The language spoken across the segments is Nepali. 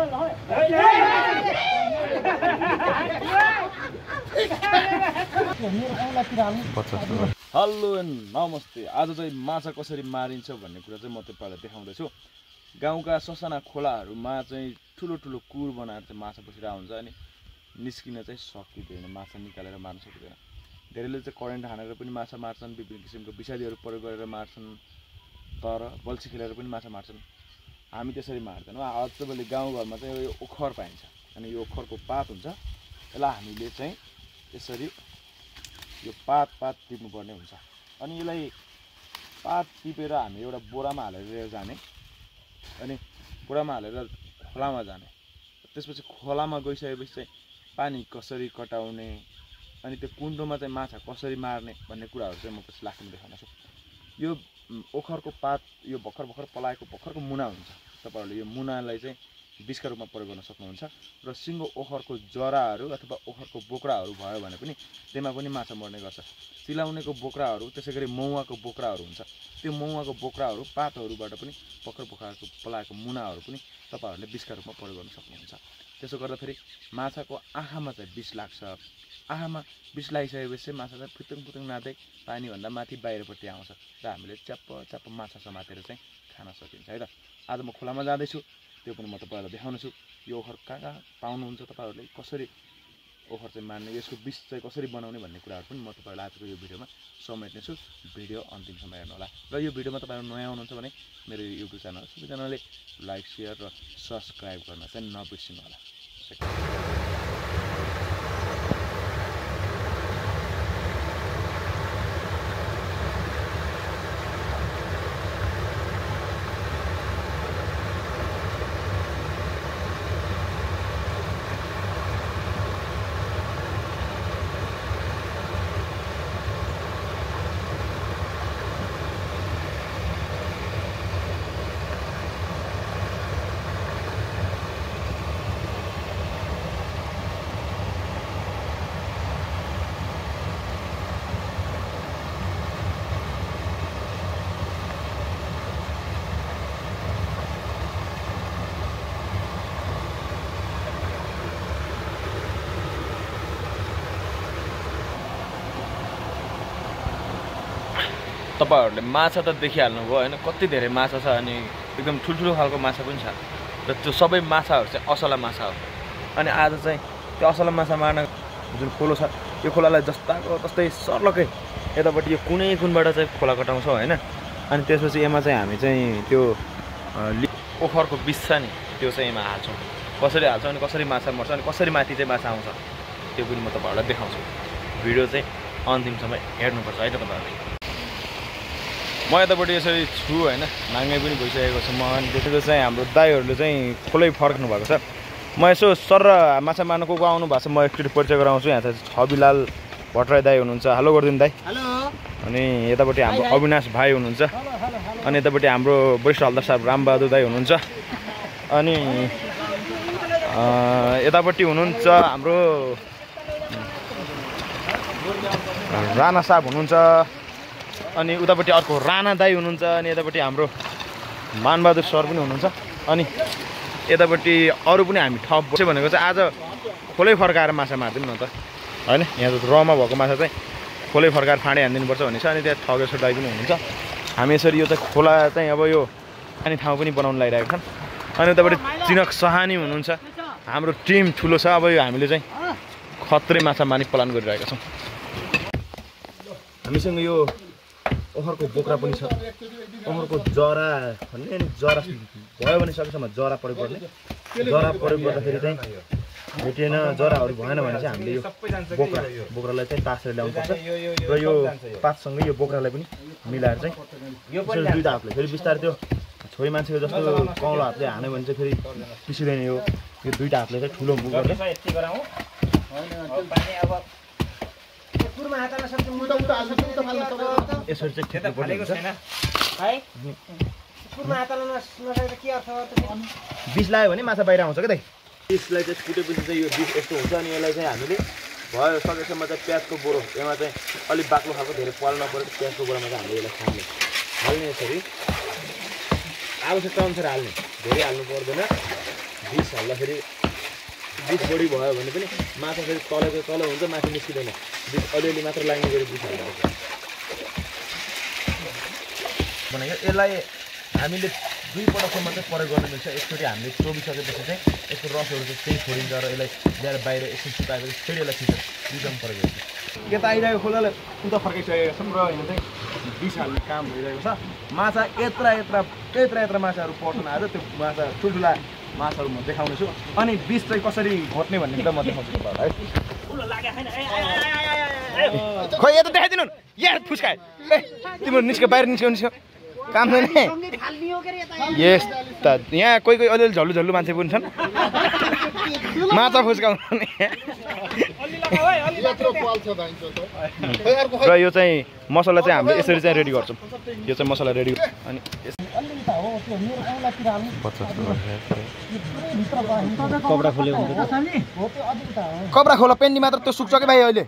हेलो नमस्ते। आज चाहिँ माछा कसरी मारिन्छ भन्ने कुरा चाहिँ म तपाईहरुलाई देखाउँदैछु। गाउँका ससाना खोलाहरुमा चाहिँ ठुलो ठुलो कुर बनाएर चाहिँ माछा बसिरहेको हुन्छ अनि निस्किन चाहिँ सकिदैन, माछा निकालेर मार्न सकिदैन। धेरैले चाहिँ करेन्ट हानेर पनि माछा मार्छन्, विभिन्न किसिमको विषादीहरु प्रयोग गरेर मार्छन्, तर बल्छी खेलेर पनि माछा मार्छन्। हामी त्यसरी मार्दैनौँ। आज तपाईले गाउँघरमा चाहिँ यो ओखर पाइन्छ अनि यो ओखरको पात हुन्छ, यसलाई हामीले चाहिँ यसरी यो पात टिप्नुपर्ने हुन्छ अनि यसलाई पात टिपेर हामी एउटा बोरामा हालेर जाने अनि बोरामा हालेर खोलामा जाने। त्यसपछि खोलामा गइसकेपछि चाहिँ पानी कसरी कटाउने अनि त्यो कुण्डोमा चाहिँ माछा कसरी मार्ने भन्ने कुराहरु चाहिँ म पछि लास्टमा देखाउनेछु। यो ओखरको पात यो भर्खर पलाएको भर्खरको मुना हुन्छ। तपाईहरुले यो मुनालाई चाहिँ विषका रूपमा प्रयोग गर्न सक्नुहुन्छ र सिंगो ओखरको जराहरु अथवा ओखरको बोक्राहरु भयो भने पनि त्यसमा पनि माछा मर्ने गर्छ। सिलाउनेको बोक्राहरु त्यसैगरी मौवाको बोक्राहरु हुन्छ। त्यो मौवाको बोक्राहरु पातहरुबाट पनि भर्खर पलाएको मुनाहरु पनि तपाईहरुले विषका रूपमा प्रयोग गर्न सक्नुहुन्छ। त्यसो गर्दा फेरि माछाको आँखामा चाहिँ विष लाग्छ। आँखामा विष लागिसकेपछि माछा चाहिँ फुतुङ नाच्दै पानी भन्दा माथि बाहिरपट्टि आउँछ र हामीले च्याप्प माछा समातेर चाहिँ खान सकिन्छ है त। आज म खोलामा जाँदै छु, त्यो पनि म तपाईहरुलाई देखाउनेछु। यो ओखर कहाँ पाउनुहुन्छ, तपाईहरुले कसरी ओखर चाहिँ मार्ने, यसको विष चाहिँ कसरी बनाउने भन्ने कुराहरु पनि म तपाईहरुलाई आजको यो भिडियोमा समेट्नेछु। भिडियो अन्तिमसम्म हेर्नु होला र यो भिडियोमा तपाईहरु नयाँ हुनुहुन्छ भने मेरो युट्युब च्यानल सबैजनाले लाइक शेयर र सब्स्क्राइब गर्न चाहिँ नबिर्सिनु होला। तपाईहरुले माछा त देखिहाल्नु भयो हैन, कति धेरै माछा छ अनि एकदम ठुलठुलो खालको माछा पनि छ र त्यो सबै माछाहरु चाहिँ असला माछा हो। अनि आज चाहिँ त्यो असला माछा मार्न जुन खोलो छ यो खोलालाई जस्ताको तस्तै सर्लकै यतापट्टि यो कुनबाट चाहिँ खोला कटाउँछौं हैन। अनि त्यसपछि यसमा चाहिँ हामी चाहिँ त्यो ओखरको विष छ नि त्यो चाहिँ यसमा हाल्छौं। कसरी हाल्छौं अनि कसरी माछा मर्छ अनि कसरी माथि चाहिँ माछा आउँछ त्यो पनि म तपाईहरुलाई देखाउँछु। भिडियो चाहिँ अन्तिमसम्म हेर्नुपर्छ है त तपाईहरुले। म यतापट्टि यसरी छु हैन, नाङ्गे पनि भइसकेको छ म। अनि त्यसको चाहिँ हाम्रो दाइहरुले चाहिँ खोलै फर्क्नु भएको छ। म यसो सर माछा मार्न को आउनु भएको छ, म एकचोटि परिचय गराउँछु। यहाँ चाहिँ छविलाल भट्टराई दाइ हुनुहुन्छ, हेलो गरिदिनु दाइ। हेलो। अनि यतापट्टि हाम्रो अविनाश भाइ हुनुहुन्छ। अनि यतापट्टि हाम्रो वरिष्ठ हल्दार साहब रामबहादुर दाइ हुनुहुन्छ। अनि यतापट्टि हुनुहुन्छ हाम्रो राणा साहब हुनुहुन्छ। अनि उतापट्टि अर्को राणा दाइ हुनुहुन्छ। अनि यतापट्टि हाम्रो मानबहादुर सर पनि हुनुहुन्छ। अनि यतापट्टि अरु पनि हामी थप बसे भनेको चाहिँ आज खोलै फर्काएर माछा मार्दिउँ न त हैन। यहाँ त रमा भएको माछा चाहिँ खोलै फर्काएर फाँडे हान्दिनुपर्छ भन्ने छ। अनि त्यहाँ ठगेश्वर दाइ पनि हुनुहुन्छ। हामी यसरी यो चाहिँ खोला चाहिँ अब यो पानी ठाउँ पनि बनाउन लागिरहेको छन्। अनि उतापट्टि चिनक सहानी हुनुहुन्छ। हाम्रो टिम ठुलो छ। अब यो हामीले चाहिँ खत्रै माछा मार्ने प्लान गरिरहेका छौँ। हामीसँग यो ओखरको बोक्रा पनि छ, ओखरको जरा भन्ने अनि जरा भयो भने सकेसम्म जरा प्रयोग गर्ने। जरा प्रयोग गर्दाखेरि चाहिँ भेटेन, जराहरु भएन भने चाहिँ हामीले यो बोक्रालाई चाहिँ तासेर ल्याउनुपर्छ र यो पातसँगै यो बोक्रालाई पनि मिलाएर चाहिँ यो दुईटा हातले फेरि बिस्तारै त्यो छोरी मान्छेको जस्तो कौलो हातले हान्यो भने चाहिँ फेरि पिसिदैन। यो दुईटा हातले चाहिँ ठुलो मुख गर्ने। यसरी चाहिँ ठेक्नु पर्ने हुन्छ है। विष लाग्यो भने माछा बाहिर आउँछ के दाइ। विषलाई चाहिँ फुटेपछि चाहिँ यो विष यस्तो हुन्छ। अनि यसलाई चाहिँ हामीले भयो सकेसम्म चाहिँ प्याजको बोरो, यसमा चाहिँ अलिक बाक्लो खालको धेरै पाल्न पर्यो। प्याजको बोरामा चाहिँ हामीले यसलाई खाल्ने यसरी आवश्यकता अनुसार हाल्ने, धेरै हाल्नु पर्दैन। बिस हाल्दाखेरि बिस बढी भयो भने पनि माछा फेरि तलेको तल हुन्छ, माथि निस्किँदैन। बिस अलिअलि मात्र लाग्ने गरी बिस हाल्नुपर्छ। भनेको यसलाई हामीले 2 पटकसम्म चाहिँ प्रयोग गर्न मिल्छ। एकचोटि हामीले टोकिसकेपछि चाहिँ यसको रसहरू चाहिँ त्यही छोडिन्छ र यसलाई ल्याएर बाहिर एकछिन सुकाएपछि फेरि यसलाई खिच्छ, दुईजना प्रयोग गर्छ। यता आइरहेको खोलालाई उता फर्काइसकेका छौँ र यहाँ चाहिँ बिस हाल्ने काम भइरहेको छ। माछा यत्रा माछाहरू पर्छन्। आज त्यो माछा ठुल्ठुला माछाहरू म देखाउने छु। अनि बिस चाहिँ कसरी घोट्ने भन्ने कुरा म देखाउँछु तपाईँहरूलाई है। खोइ यता देखाइदिनु यार, फुस्काए तिम्रो निस्क्यो, बाहिर निस्क्यो काम छैन। यस त यहाँ कोही अलिअलि झल्लु मान्छे पनि छन् माछा फुस्काउने। र यो चाहिँ मसला चाहिँ हामीले यसरी चाहिँ रेडी गर्छौँ। यो चाहिँ मसला रेडी अनि कब्रा खोला पेन्डी मात्र त्यो सुक्छ कि भाइ अहिले।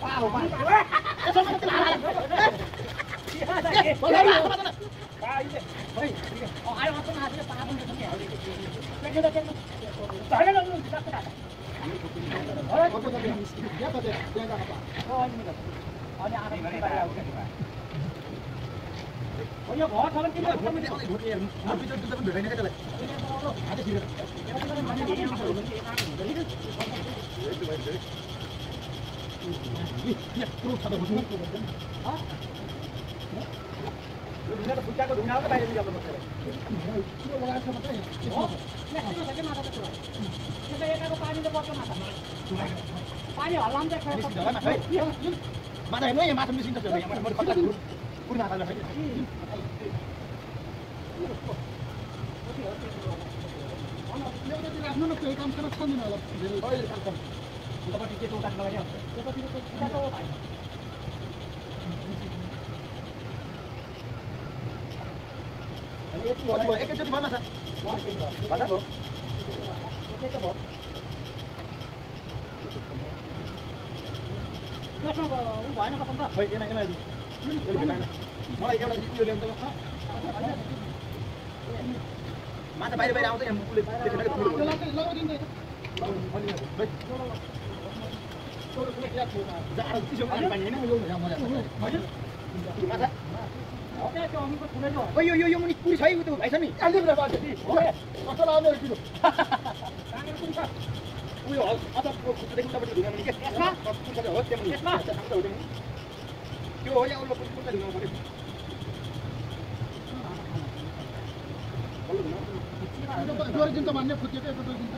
Wow, पानी हल्लाम चाहिँ माछा हेर्नु यहाँ माछा मिसिन्छ यहाँ मैले खतरा पुरी माछा राखेँ आफ्नो न केही काम गर्न सक्दैन होला धेरै उतापट्टि के चौताक लगाइदियो त्यतातिर त एकैचोटि भयो माछा भन्दा भयो भएन कसम त मलाई एउटा यो ल्याउनु त माछा बाहिर बाहिर आउँछ यहाँ मुखले यो मुनि पुरी छ है त्यो भाइ छ नि कस्तो लाग्यो किलो उयो अचारको खुट्टादेखि उतापट्टि ढुङ्गा मुनि के हो त्यो हो या उसले खुट्टा ढुङ्गा पऱ्यो जोडिदिन्छ भन्ने फुटेको यस्तो जोडिदिन्छ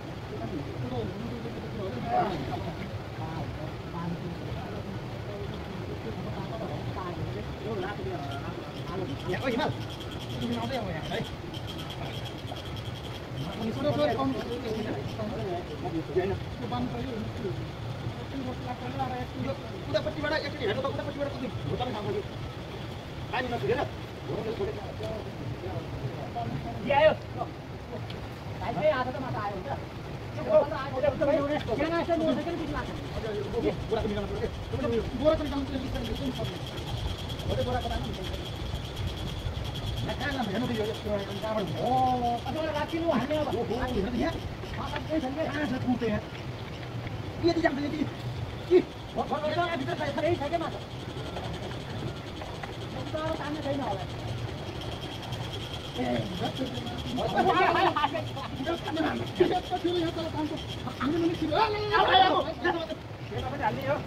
यहाँ हिमाल आउँदै अब यहाँ है उतापट्टिबाट एकचोटि हेर्नु त उतापट्टिबाट कति भुटान खान्छ पानी नछुटेर आयो भाइ आज त माछा आयो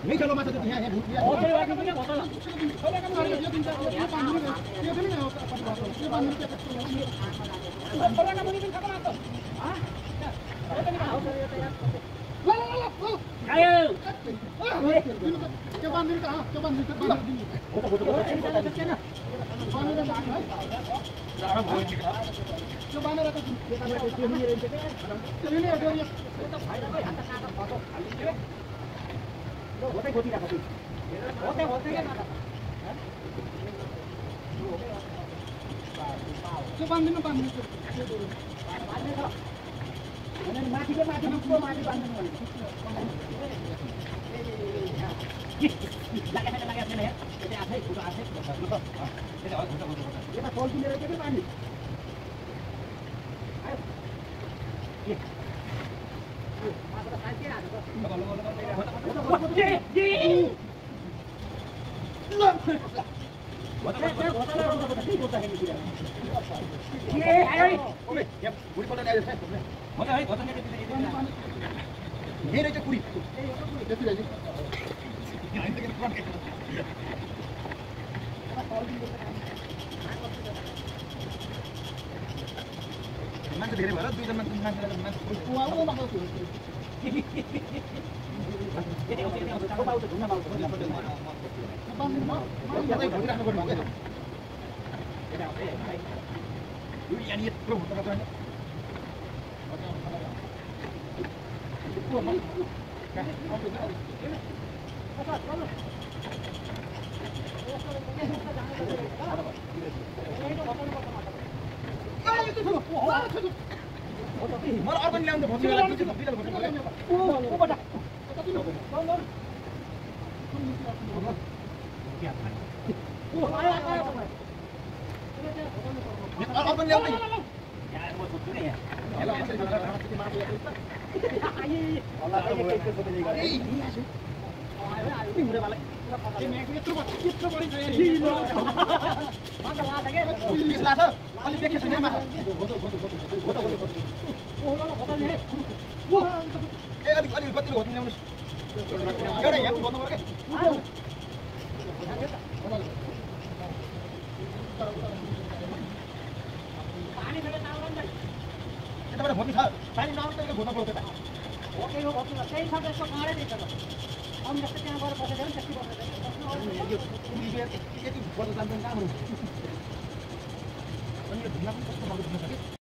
नहीं चलो माता यहाँ है मान्छे धेरै भएर दुईजना मलाई अर्को नि ल्याउँदा भन्छु अर्को ल्याउँदै यहाँ म छोड्छु नि यहाँ हेलो यसरी गरेर रामसिंह मार्छ यहाँ अल्लाह त के सोध्दै गरे हुँदै मलाई के म्याक यत्रो बढी छ यहाँ म त लादा के पुलिस लाग्छ अलि देखेछ नि माछा ए अलि कतिले होत्न ल्याउनुहोस् एउटा यहाँ भन्नु पर्यो पानी फेरि नआउनु नि यताबाट भोग्नु छ पानी नआउनु त भोग्नु पर्छ त ओके हो ओके त्यही छ त्यसको काँडै दिन्छ त अनि जस्तो त्यहाँ गएर बसेर पनि त्यति बसेर यो पुलिस यति बढ्दो जान्छ कहाँ अनि यो ढुङ्गा पनि कस्तो खालको ढुङ्गा छ कि